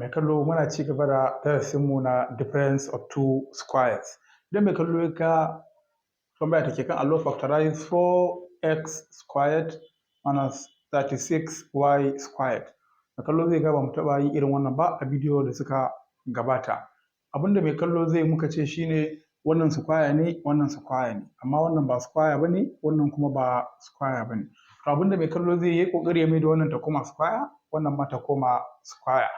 Mai kallo, muna ci gaba da darasinmu na difference of two squares. Idan mai kallo ya ga tambaya take kan allo, "Factorize 4x squared minus 36y squared." Mai kallo zai ga ba mu taɓa yin irin wannan ba a bidiyo da suka gabata. Abinda mai kallo zai muka ce shine wannan square ne, wannan square ne, amma wannan ba square ba ne, wannan kuma ba square ba ne. To, abinda mai kallo zai yi ƙoƙari ya maida wannan ta koma square, wannan ma ta koma square.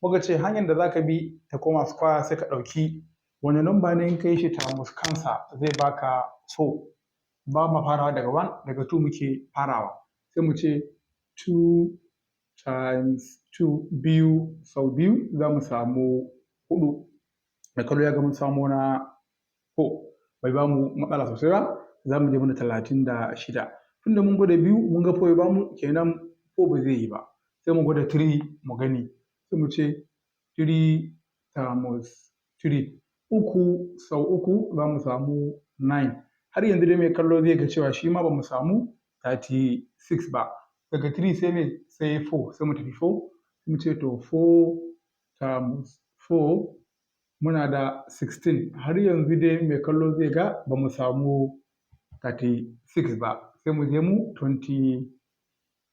Muka ce hanyar da za ka bi ta koma square, sai ka ɗauki wani number ne in ka yi shi times kansa zai baka 4. Ba ma farawa daga 1, daga 2 muke farawa. Sai mu ce 2 times 2, biyu sau biyu, za mu samu huɗu. Mai kallo ya ga mun samo na 4, bai ba mu matsala sosai ba, za mu je mana 36. Tunda mun gwada biyu, mun ga 4 ya bamu, kenan 4 ba zai yi ba. Sai mu gwada 3 mu gani. Sai mu ce 3 times 3, uku sau uku, za mu samu 9. Har yanzu dai mai kallo zai ga cewa shi ma ba mu samu 36 ba. Daga 3 sai me? Sai 4. Sai mu tafi 4. Sai mu ce to 4 times 4, muna da 16. Har yanzu dai mai kallo zai ga ba mu samu 36 ba. Sai mu je mu 20,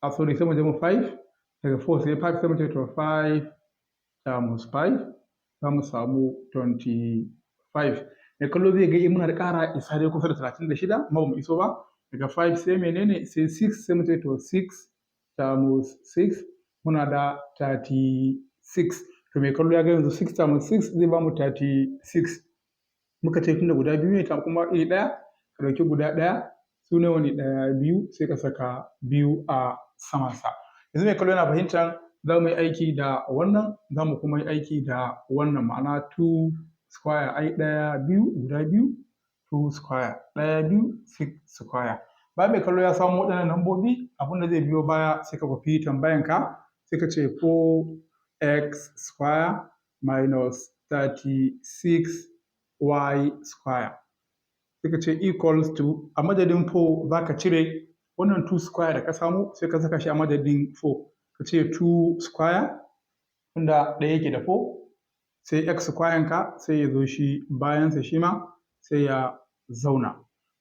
ah, sorry, sai mu je mu 5. Daga 4 sai 5. Sai mu ce to 5 times 5, za mu samu 25. Mai kallo zai ga muna da ƙara isa dai kusa da 36, amma ba mu iso ba. Daga 5 sai menene? Sai 6. Sai mu ce to 6 times 6, muna da 36. To, mai kallo ya ga yanzu 6 times 6 zai ba mu 36. Muka ce tunda guda biyu ne ta kuma iri ɗaya, ka ɗauki guda ɗaya, su nawa ne? Ɗaya, biyu, sai ka saka biyu a samansa. Yanzu mai kallo yana fahimtar za mu yi aiki da wannan, za mu kuma yi aiki da wannan, ma'ana 2 square, ai ɗaya, biyu, guda biyu, 2 square, ɗaya, biyu, 6 square. Bayan mai kallo ya samu waɗannan lambobi, abin da zai biyo baya, sai ka kwafi tambayanka, sai ka ce 4x square minus 36y square, sai ka ce equals to, a madadin 4 za ka cire wannan 2 square da ka samu, sai ka saka shi a madadin 4. Ka ce 2 square, tunda ɗaya yake da 4, sai x square ka sai ya zo shi bayansa, shi ma sai ya zauna.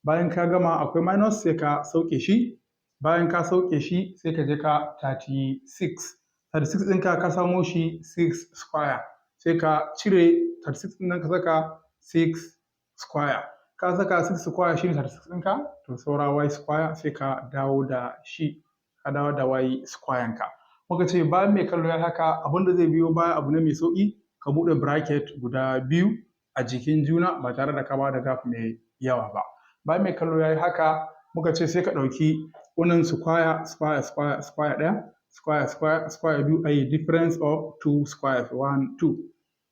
Bayan ka gama, akwai minus, sai ka sauke shi. Bayan ka sauke shi, sai ka je ka 36. 36 ɗinka ka samo shi 6 square, sai ka cire 36 ɗin nan, ka saka 6 square. Ka saka 6 square, shine 36 ɗinka. To, saura y square, sai ka dawo da shi, ka dawo da y square ka. Muka ce bayan mai kallo ya haka, abin da zai biyo baya abu ne mai sauƙi: ka buɗe bracket guda biyu a jikin juna ba tare da ka ba da gap mai yawa ba. Bayan mai kallo ya yi haka, muka ce sai ka ɗauki wannan square, square, square, square ɗaya, square, square, square biyu, a yi difference of two squares, one, two.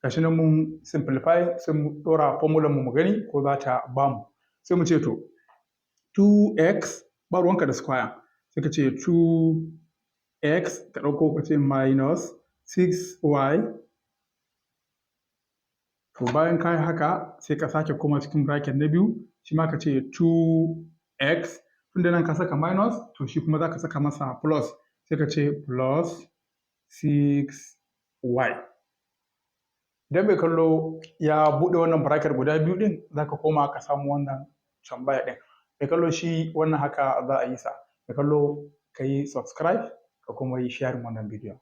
Gashi nan mun simplify, sai mu ɗora formula mu, mu gani ko za ta bamu. Sai mu ce to 2x, ba ruwanka da square, sai ka ce 2x, ka ɗauko ka ce minus 6y. To, bayan ka yi haka, sai ka sake koma cikin bracket na biyu, shi ma ka ce 2x. Tunda nan ka saka minus, to shi kuma za ka saka masa plus, sai ka ce plus 6y. Idan mai kallo ya buɗe wannan bracket guda biyu ɗin, za ka koma ka samu wannan tambaya ɗin. Mai kallo, shi wannan haka za a yi sa. Mai kallo, ka yi subscribe, ka kuma yi sharing wannan bidiyon.